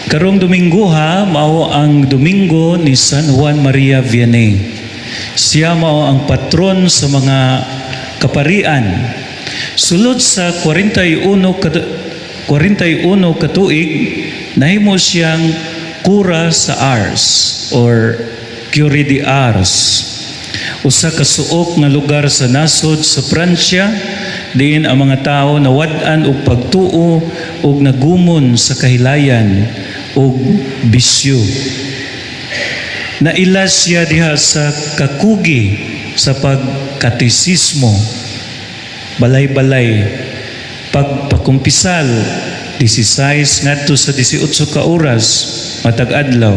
Karong Domingo ha, mao ang Domingo ni San Juan Maria Vianney. Siya mao ang patron sa mga kaparian. Sulod sa 41 katuig, nahimo siyang kura sa Ars or Curé de Ars. Usa ka suok nga lugar sa nasod sa Pransya diin ang mga tao nawad-an og pagtuo ug nagumon sa kahilayan ug bisyo. Naila siya diha sa kakugi sa pagkatisismo, balay-balay, pagpakumpisal, 16 ngadto sa 18 ka oras matag adlaw.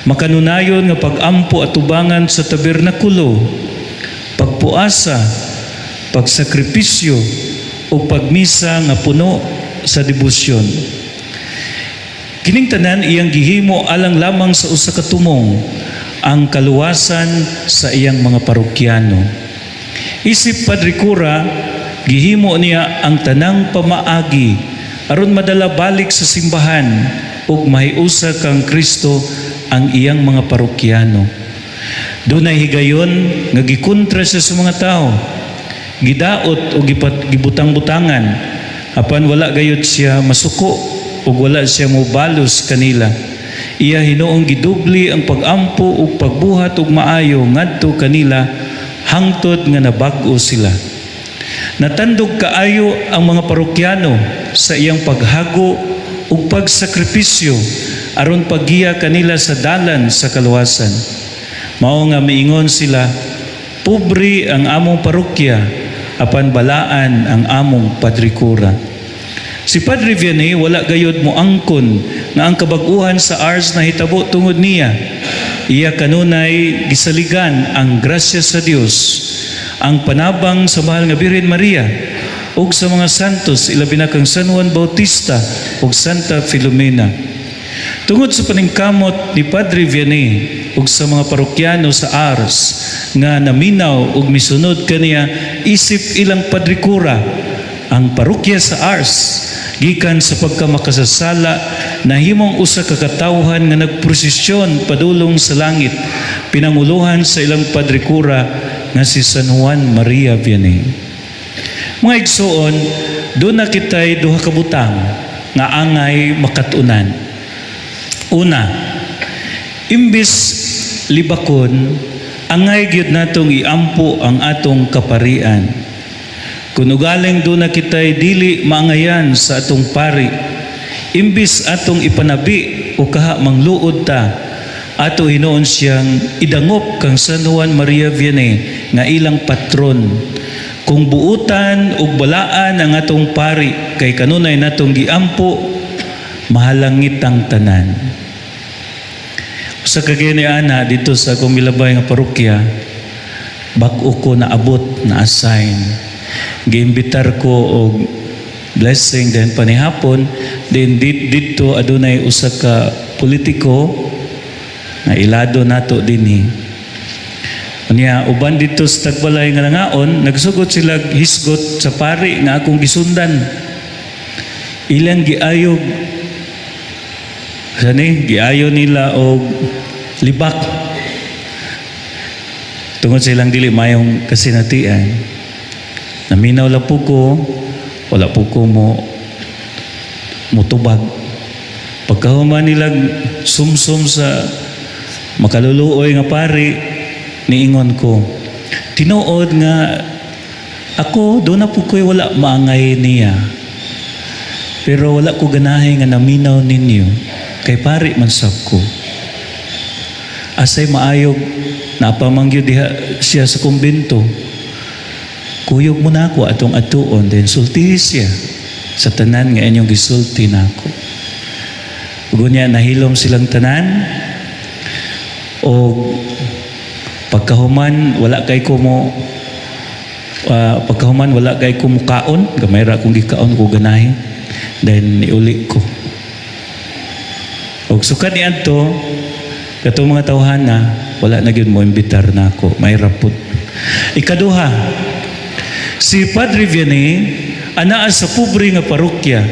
Makanunayon nga pag-ampo atubangan sa tabernakulo, pagpuasa, pagsakripisyo o pagmisa nga puno sa debosyon. Kining tanan iyang gihimo alang lamang sa usa ka tumong, ang kaluwasan sa iyang mga parokyano. Isip Padre Kura, gihimo niya ang tanang pamaagi aron madala balik sa simbahan ug mahiusa kang Kristo ang iyang mga parokyano. Dunay higayon nga gikontra siya sa mga tao. Gidaot o gibutang-butangan apan wala gayud siya masuko ug wala siya mobalos kanila. Iya hinuong gidubli ang pag-ampo ug pagbuhat og maayo ngadto kanila hangtod nga nabag-o sila. Natandog kaayo ang mga parokyano sa iyang paghago ug pagsakripisyo aron paggiya kanila sa dalan sa kaluwasan. Mao nga miingon sila, "Pobre ang among parokya, apan balaan ang among padrikura." Si Padre Vianney wala gayod mo angkon nga ang kabag-uhan sa Ars nahitabo tungod niya. Iya kanunay gisaligan ang grasya sa Dios, ang panabang sa mahal nga Birhen Maria ug sa mga santos, ilabi na kang San Juan Bautista ug Santa Filomena. Tungod sa paningkamot ni Padre Vianney ug sa mga parokyano sa Ars nga naminaw ug misunod kaniya isip ilang padrikura, ang parokya sa Ars gikan sa pagkamakasasala nahimong usa ka katawhan nga nagprosesyon padulong sa langit, pinanguluhan sa ilang padrikura nga si San Juan Maria Vianney. Mga igsuon, duna kitay duha ka butang nga angay makatunan. Una, imbis libakon, angay gyud natong iampo ang atong kaparian. Kung ugaling duna kitay dili maangayan sa atong pari, imbis atong ipanabi o kaha mangluod ta, ato hinuon siyang idangop kang San Juan Maria Vianney nga ilang patron. Kung buutan ug balaan ang atong pari kay kanunay natong giampo, mahalangit ang tanan. Sa kagani ana dito sa akong milabay nga parokya, bag-o ko naabot na assign. Giimbitar ko og blessing, then panihapon then dito adunay usa ka politiko nga ilado nato dinhi. Unya uban dito sa tagbalay nga nangaon, nagsugot sila hisgot sa pari nga akong gisundan. Ilang giayog sani, giayo nila og libak tungod sa ilang dili mayong kasinatian. Naminaw lang po ko, wala po ko mo mutubag. Pagkahuman nila sumsum sa makaluluoy nga pari, niingon ko, "Tinuod nga ako, duna po ko'y wala maangay niya. Pero wala ko ganahe nga naminaw ninyo, kay pari man sab ko." Asay maayog, napamangyo diha siya sa kumbento. Kuyog mo na ako atong atuon, then sultihi siya sa tanan nga inyong gisulti na ako. Ug unya nahilom silang tanan, o pagkahuman wala kay ko mukaon, gamay ra akong gikaon ko ganahi, then niuli ko. Og sukad ni adto, katong mga tawhana wala na gyud mo imbitar na ako, may rapot. Ikaduha, si Padre Vianney anaa sa pobre nga parokya.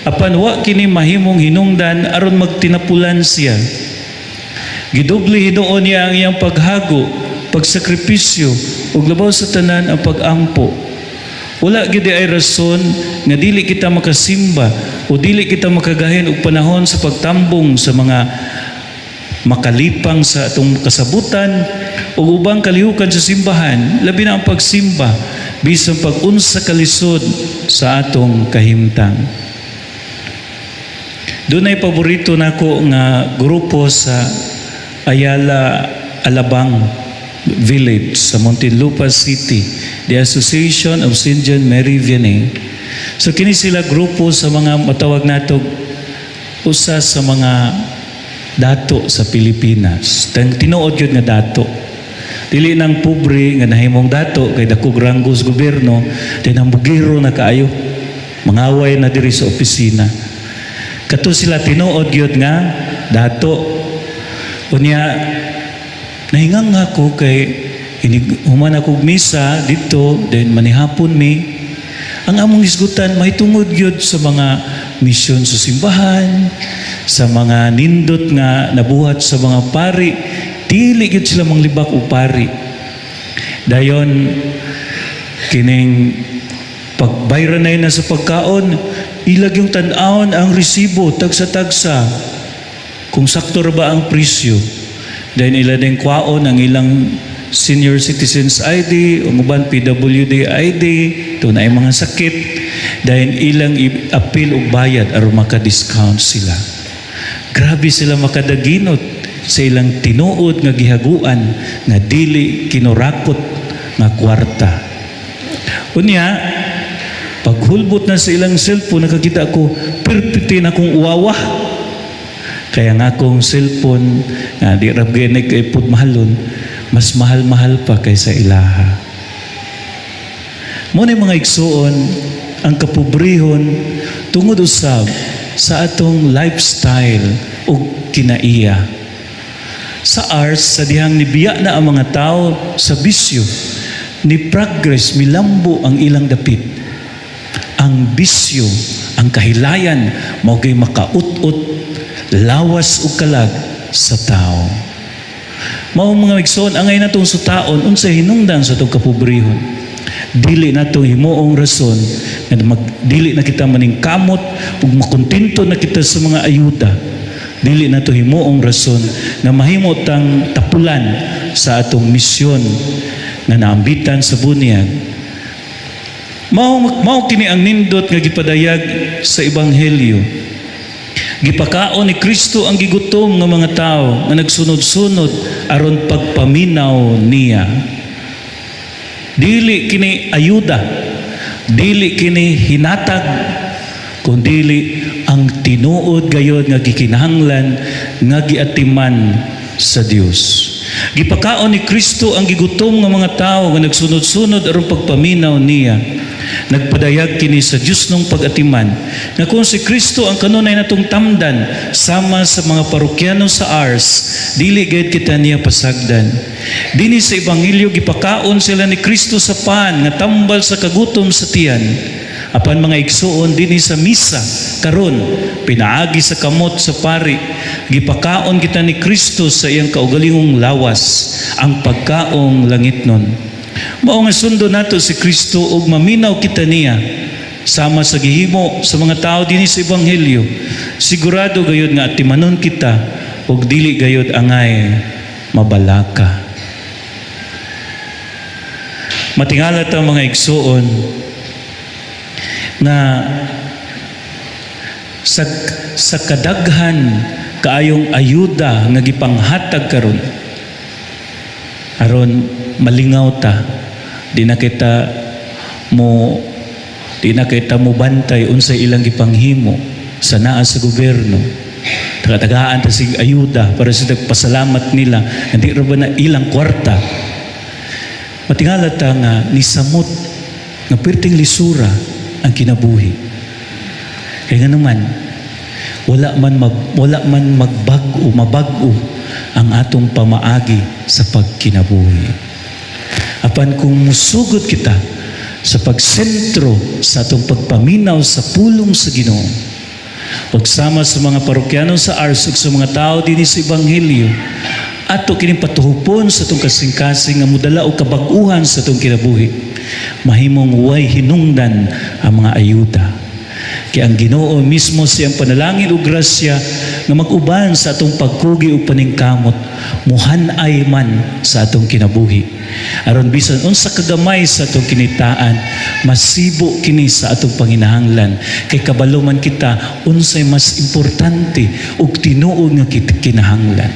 Apan wa kini mahimong hinungdan aron magtinapulan siya. Gidoble hinuon niya ang iyang paghago, pagsakripisyo, ug labaw sa tanan ang pag-ampo. Wala gyud ay rason nga dili kita makasimba o dili kita makagahin og panahon sa pagtambong sa mga makalipang sa atong kasabutan o ubang kalihukan sa simbahan, labi na ang pagsimba bisan pag-unsa kalisod sa atong kahimtang. Dunay paborito nako nga grupo sa Ayala Alabang Village sa Muntinlupa City, the Association of St. John Mary Vianney. So kini sila grupo sa mga matawag nato usa sa mga dato sa Pilipinas. Tang tinuod yun nga dato. Dili nang pobre nga nahimong dato kay dakog ranggo sa gobyerno, tinambugiro na kaayo. Mangaway na diri sa opisina. Kato sila tinuod gyud nga dato. Unya nahingang ako kay inig human ako og misa dito, then manihapon mi. Ang among hisgutan mahitungod gyud sa mga misyon sa simbahan, sa mga nindot nga nabuhat sa mga pari, dili gyud sila manglibak og pari. Dayon kining pagbayran na sa pagkaon, ilag yung tan-awon ang resibo tagsa-tagsa kung sakto ra ba ang presyo. Then ila din kwaon ang ilang senior citizens ID, ang uban PWD ID, ito na mga sakit. Dahil ilang i-appeal og bayad aron maka-discount sila. Grabe sila makadaginot sa ilang tinuod nga gihaguan nga dili kinurakot nga kwarta. Unya, paghulbot na sa ilang cellphone, nakakita ko, perpiti na akong uwawa. Kaya nga akong cellphone, nga di ra gyud kay pud mahalon, mas mahal-mahal pa kaysa ilaha. Mao na mga igsuon, ang kapobrehon tungod usab sa atong lifestyle ug kinaiya. Sa Ars, sa dihang nibiya na ang mga tao sa bisyo, ni progress, milambo ang ilang dapit. Ang bisyo, ang kahilayan, mao kay makaut-ut, lawas ug kalag sa tao. Mao, mga igsoon, angay natong sutaon unsay hinungdan sa atong kapobrehon. Dili nato himuong rason nga dili na kita maningkamot ug makontento na kita sa mga ayuda. Dili nato himuong rason nga mahimo tang tapulan sa atong misyon nga naambitan sa bunyag. Mao kini ang nindot nga gipadayag sa ebanghelyo. Gipakaon ni Kristo ang gigutom nga mga tao nga nagsunod-sunod aron pagpaminaw niya. Dili kini ayuda, dili kini hinatag, kundili ang tinuod gayod nga gikinahanglan nga giatiman sa Dios. Gipakaon ni Kristo ang gigutom nga mga tao nga nagsunod-sunod aron pagpaminaw niya. Nagpadayag kini sa Diyosnong pag-atiman nga kung si Kristo ang kanunay natong tamdan sama sa mga parokyano sa Ars, dili gayud kita niya pasagdan. Dini sa Ebanghelyo, gipakaon sila ni Kristo sa pan nga tambal sa kagutom sa tiyan. Apan, mga igsuon, dinhi sa misa karon, pinaagi sa kamot sa pari, gipakaon kita ni Kristo sa iyang kaugalingong lawas, ang pagkaong langitnon. Mao nga sundo nato si Kristo ug maminaw kita niya sama sa gihimo sa mga tao dinhi sa ebanghelyo. Sigurado gayud nga atimanon kita ug dili gayud angay mabalaka. Matingala ta, mga igsuon, na sa kadaghan kaayong ayuda nga gipanghatag karon aron malingaw ta, di na kita mo bantay unsay ilang gipanghimo sa naa sa gobyerno. Tagatagaan ta sig ayuda para sa pasalamat nila, hindi ra ba na ilang kwarta. Matingala ta nga nisamot nga perting lisura ang kinabuhi. Kaya nga naman, wala man magbag-o, mabag-o ang atong pamaagi sa pagkinabuhi. Apan kung musugod kita sa pagsentro sa atong pagpaminaw sa pulong sa Ginoo, Pagsama sa mga parokyano sa Ars ug sa mga tao dinhi sa Ebanghelyo, ato kining patuhupon sa atong kasing-kasing nga modala og kabag-uhan sa atong kinabuhi. Mahimong way hinungdan ang mga ayuda. Kay ang Ginoo mismo, siyang panalangin ug grasya nga mag-uban sa atong pagkugi ug paningkamot, muhan-ay man sa atong kinabuhi. Aron bisan unsa kagamay sa atong kinitaan, masibo kini sa atong panginahanglan kay kabalo man kita unsay mas importante ug tinuod nga kinahanglan.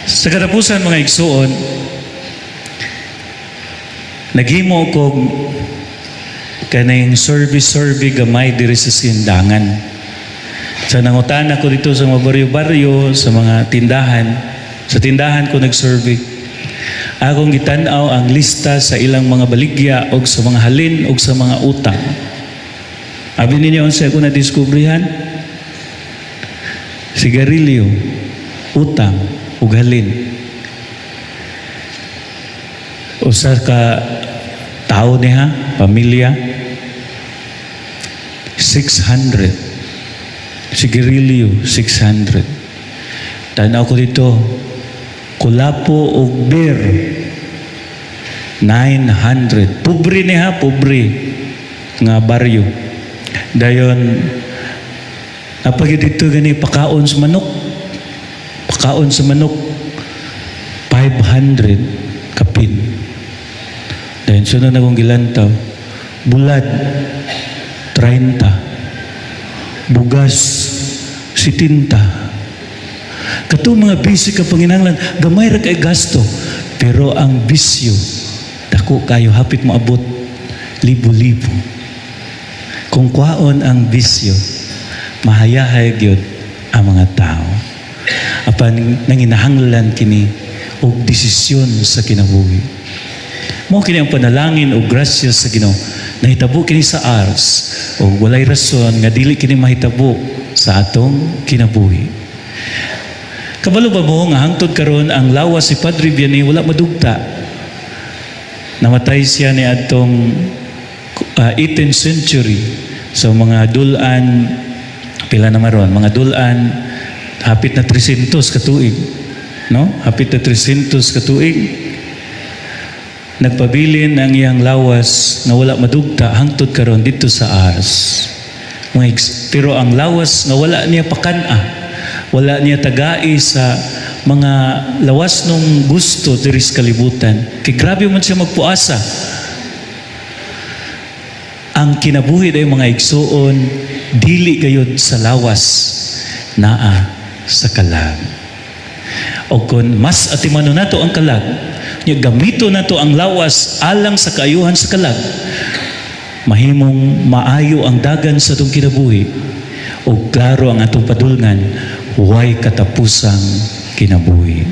Sa katapusan, mga igsuon, naghimo kog kaning survey-survey gamay diri sa Sindangan. Sa nangutana ko dito sa mga baryo-baryo, sa mga tindahan, sa tindahan ko nag-survey. Akong gitan-aw ang lista sa ilang mga baligya o sa mga halin o sa mga utang. Abi ninyo unsa ako na-diskubrihan? Sigarilyo, utang, ug halin. Usa ka tao niya, pamilya, 600. Sigarilyo, 600. Tanaw ko dito, kulapo og beer, 900. Pobre niya, pobre nga baryo. Dayon, napagid dito gani pakaon sa manok. Pakaon sa manok, 500 kapin. Dayon, sunod na kong gilantaw, bulad, 30. Bugas, 70. Katong mga basic ka panginahanglan, gamay ra kay gasto. Pero ang bisyo, dako kayo, hapit moabot libo-libo. Kung kwaon ang bisyo, mahayahay gyud ang mga tao. Apan nanginahanglan kini og desisyon sa kinabuhi. Mao kini ang panalangin og grasya sa Ginoo. Nahitabo kini sa Ars og walay rason nga dili kini mahitabo sa atong kinabuhi. Kabalo ba mo nga hangtod karon ang lawas si Padre Vianney wala madugta? Namatay siya ni adtong 18th century. So mga dulan, pila na maron, mga dulan hapit na 300 katuig. No? Hapit na 300 katuig. Nagpabilin ang iyang lawas nga wala madugta hangtod karon dito sa Ars. Pero ang lawas nga wala niya pakan-a, wala niya tagai sa mga lawas nung gusto diri sa kalibutan. Kay grabe man siya magpuasa. Ang kinabuhi day, mga igsuon, dili gayud sa lawas, naa sa kalag. O kung mas atimano nato ang kalag, nya gamito nato ang lawas alang sa kaayuhan sa kalag, mahimong maayo ang dagan sa atong kinabuhi o klaro ang atong padulngan, way katapusang kinabuhi.